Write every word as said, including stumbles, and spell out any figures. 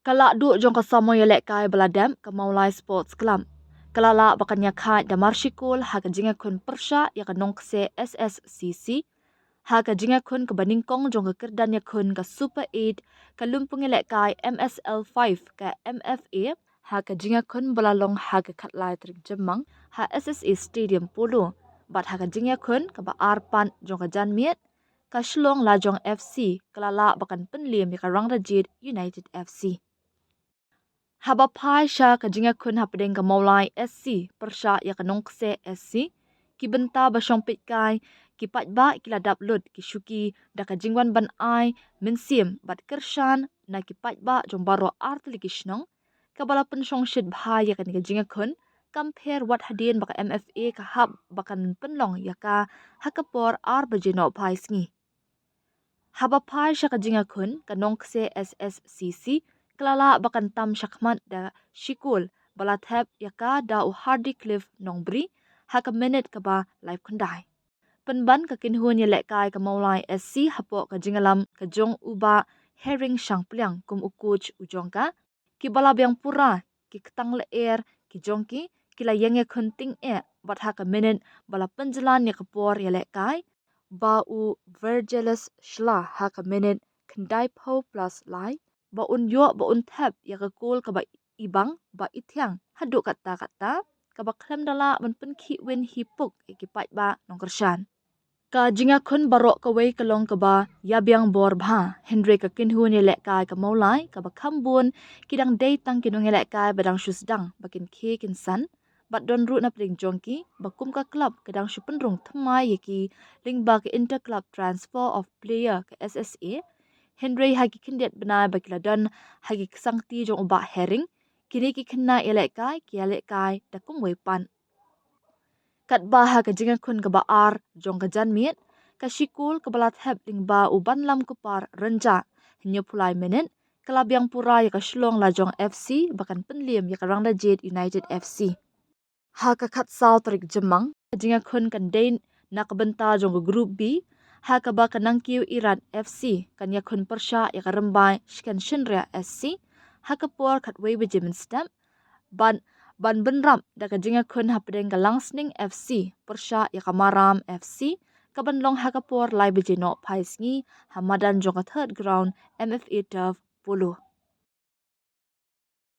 Ka lahduh jong ka samoi ïalehkai ba la dep ka Mawlai Sports Club ka la lah ba kan ïakhaid da mar shi kol ha ka jingïakhun pyrshah ïa ka Nongkse S S C C, ha ka jingïakhun kaba nyngkong jong ka kyrdan ïakhun ka Super eight ka lympung ïalehkai M S L five ka M F A, ha ka jingïakhun ba la long ha ka khatlai tarik Jymmang ha S S A Stadium Polo, bad ha ka jingïakhun kaba ar pat jong ka janmiet ka Shillong Lajong F C ka la lah ba kan pynliem ïa ka Rangdajied United F C. Haba phai sha ka jingïakhun hapdeng ka Mawlai S C pyrshah ïa ka Nongkse S C, ki bynta ba shong peitkai, ki paidbah ki la dap lut ki shuki da ka jingwan ban ai mynsiem bad kyrshan na ki paidbah jong baroh artylli ki shnong, kaba la pynshongshit bha ïa kane ka jingïakhun, kam pher wat hadien ba ka M F A ka hap ba kan pynlong ïa ka ha ka por ar baje nohphai sngi. Haba phai sha ka jingïakhun, ka Nongkse S S C C ka la lah ba kan tam shakhmat da shi kol ba la thep ïa ka da u Hardy Cliff Nongbri ha ka minit kaba laiphew khyndai. Pynban ka kynhun ïalehkai ka Mawlai S C hapoh ka jingïalam ka jong u Bah Hering Shangpliang kum u coach u jong ka, kiba la biang pura ki ktang lyer ki jong ki, ki la ïakhun tyngeh bad ha ka minit ba la pynjlan ïa ka por ïalehkai, ba u Virgilus Shla ha ka minit khyndaiphew plus lai, ba un ïoh ba un thep ïa ka kol kaba ibang ba ithiang haduh katta katta, kaba khlem da lah ban pynkhih win hi puk ïa ki paidbah nongkyrshan. Ka jingïakhun baroh kawei ka long kaba ïabiang bor bha, hynrei ka kynhun ïalehkai ka Mawlai kaba kham bun ki dang dei tang ki nongïalehkai ba dang shu sdang ba kin khie kin san, bad don ruh na pdeng jong ki ba kum ka club ka dang shu pynrung thymmai ïa ki lyngba ka Inter Club Transfer of Player ka S S A, hynrei ha ki khyndiat bnai ba ki la don ha ki ksangti jong u Bah Hering, kine ki khynnah ïalehkai ki ïalehkai da kumwei pat. Katba ha ka jingïakhun kaba ar jong ka janmiet, ka shi kol kaba la thep lyngba u Banlam Kupar Rynjah, hynñiewphew lai minit, ka la biang pura ïa ka Shillong Lajong F C ba kan pynliem ïa ka Rangdajied United F C. Ha ka khatsaw tarik Jymmang, ka jingïakhun kan dei na ka bynta jong ka Group B, ha kaba ka Nangkiew Irat F C kan ïakhun pyrshah ïa ka Rymbai Shken Shynriah S C ha ka por khatwei baje mynstep, bad ban bynrap da ka jingïakhun hapdeng ka Langsning F C pyrshah ïa ka Maram F C, kaban long ha ka por lai baje nohphai sngi ha madan jong ka Third Ground M F A Turf Polo.